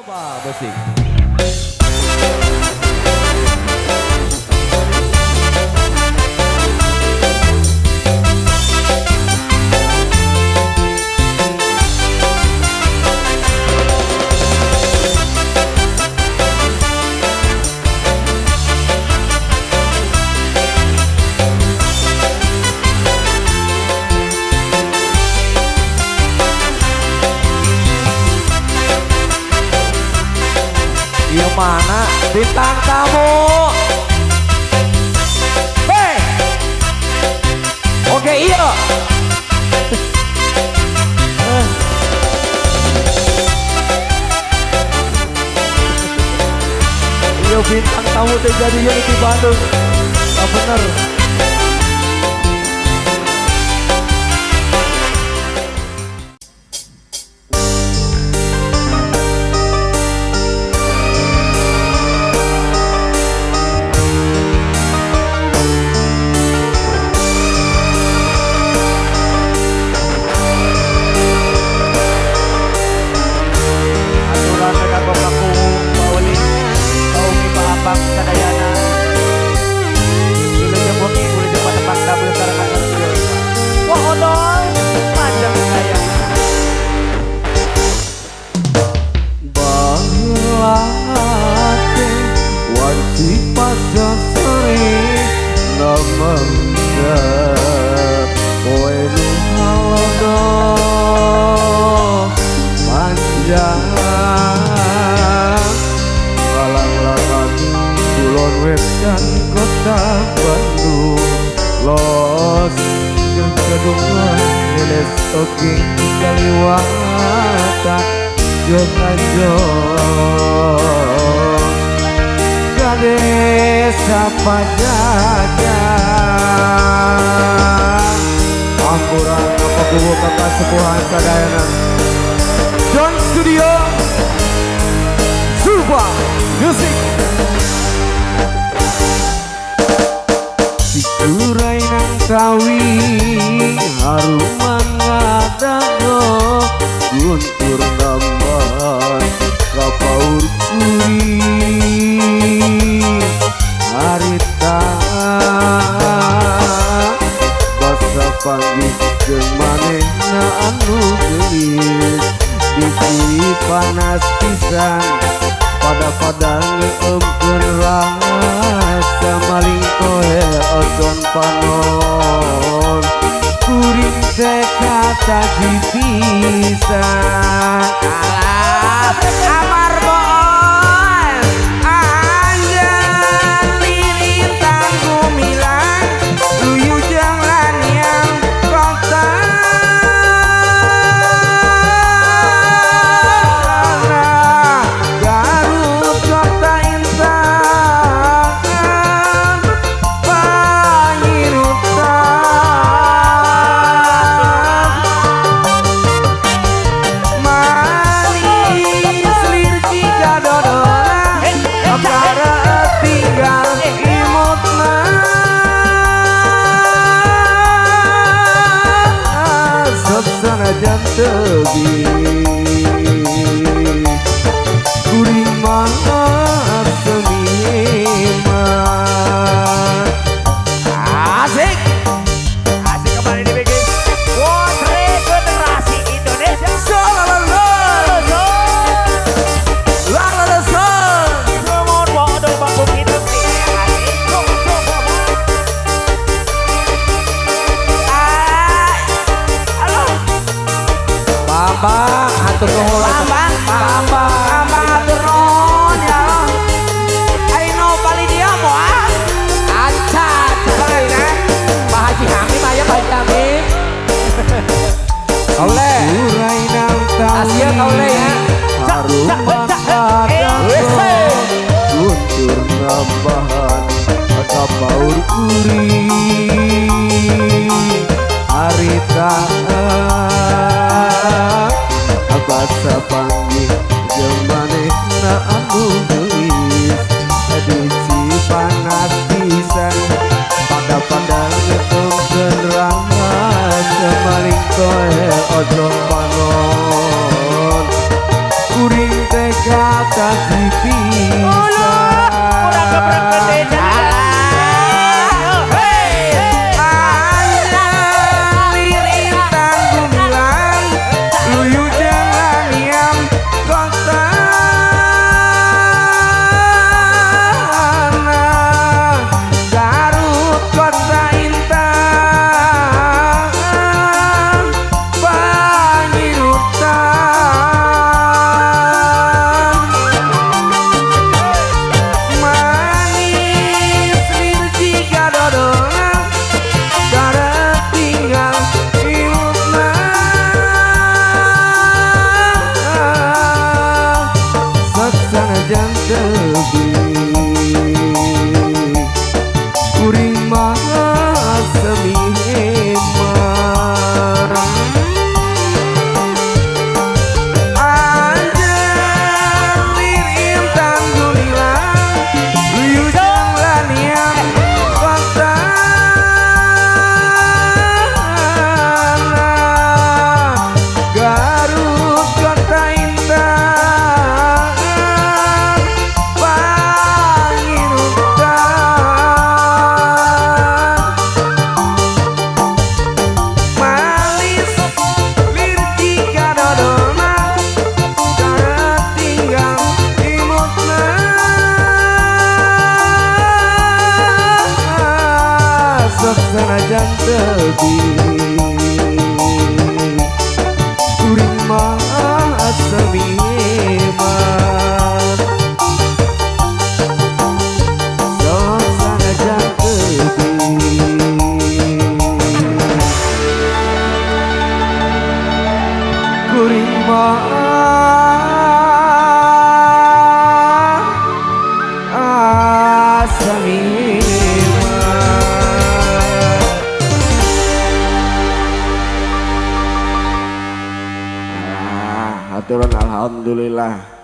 Musik. Mana bintang tamu? Hey, oke iya. Iya bintang tamu terjadi di Bandung. Tak bener. Kota Bandung los kedungan leles oke kaliwatan jong ka desa Pajajaran ampura kapakuwo kakasepuhan sadayana John Studio Zulfa Music. Sikurai nang tawi haruman ngadago guntur nambahan kapaur kuring harita basa panggih jeung manehna anu geulis di panas pisan pada-pada ngeumkeun rasa maling poe ojon panon kuring teh kataji pisan alah amar boon anjeun lilintang gumilang luyu jeung laniang kota Garut kota intan pangirutan manis lir jika dodolan perkara tinggal imutna sok sanajan teuing kuring mah semiman. Asik asik kembali di BG Wot Regenerasi Indonesia. Bambang atur nuhun. Bambang, Bambang, Bambang atur nuhun ya. Ayo bali dia moal. Aca, Pak Haji Hamim aya Pak Haji Hamim. Kaule. Asia kaule ya. Haruman guntur nambahan kapaur kuring harita basa panggih jeung manehna anu geulis di Cipanas pisan pada-pada ngeumkeun rasa maling toel ojo panon kuring teh. taji pisan. Urang keprek gede. Sanajan tebih kuring mah semiman. Sok sanajan tebih kuring mah semiman. Aturan alhamdulillah.